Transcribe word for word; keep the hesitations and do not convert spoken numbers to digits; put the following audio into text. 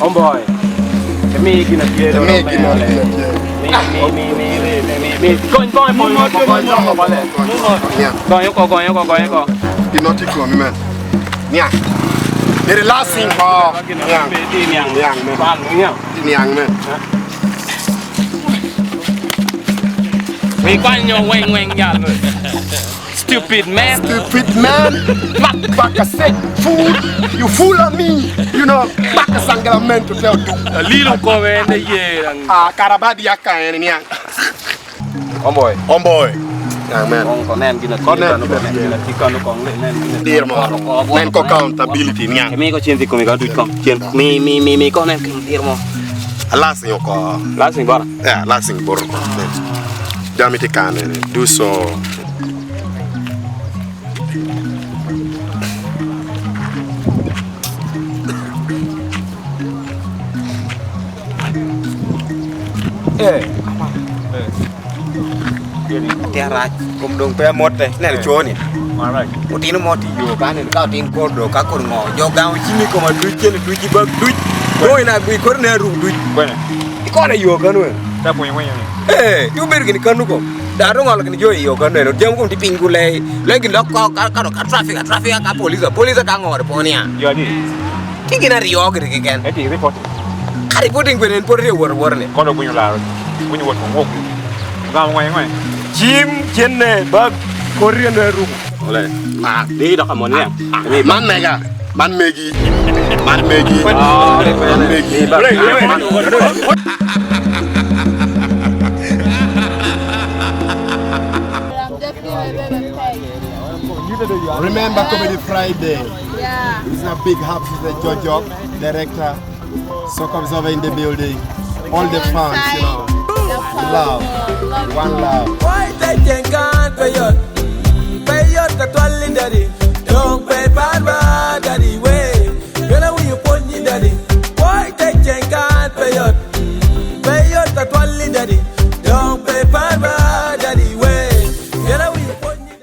Homeboy. Emi gin atye. Emi gin atye. Mi, mi, mi, mi, mi, mi. Kony, kony, kony, kony, kony, kony, kony. Yeah. Kony oko, kony oko, kony oko. Gin atye koni, man. Niang. It is last thing, oh. Niang. Niang, man. Niang, man. Mi kwanyo weng weng yalo. Stupid man. Stupid man. Back, back, I said, fool. You fool on me. You know, back, I sang, man, to tell you. Alilo kome en ye. Ah, karabadi yaka en niang. Homeboy. Homeboy. Amen. Kong konen gin atye. Konen gin atye. Gin atye kano kong, nen gin atye. Dir mo. Nen ko accountability niang. Kemi ko cen dhi komi ka duc kong. Cen mi, mi, mi, mi konen kin dir mo. Alasing oko. Lasing bara. Yeah, lasing boro. Jami tye kane. Do so. Eh. Tye arac, kom doŋ pe amotte. Neno coni. Otino mo tye i yo ka neno ka otin kor do ka kor ŋo. Jo gaŋo ciŋi i koma duc, cen duc, i bak duc. Doŋ ina i kori ne arum duc. Ikona i yo kano en. Eh, ti obedo gini kano kom. Da doŋ olo gini jo i yo kano en. Jam kom ti piny gule. Le gin lok ko ka, ka, ka traffic, a traffic, ka police, a police ka ŋore po niya. Tye gin aryo gini keken. Eti report. Ka reporting kwene en pwod tye woro woro ni. Kono winyo laro. Winyo wot wok. Gamo ŋwe ŋwe. Cim cenne bag kori en ruko. Ole. Ma, di dok amon ya. Man mega. Man megi. Man megi. Man megi. Ole, ole. Man megi. Ole, ole. Man megi. Remember Comedy Friday. Yeah. It's a big hub to the Jojok director. Soka Observer in the building. All the fans, you know. Love. One love. Why they can't pay your, pay your katwali daddy?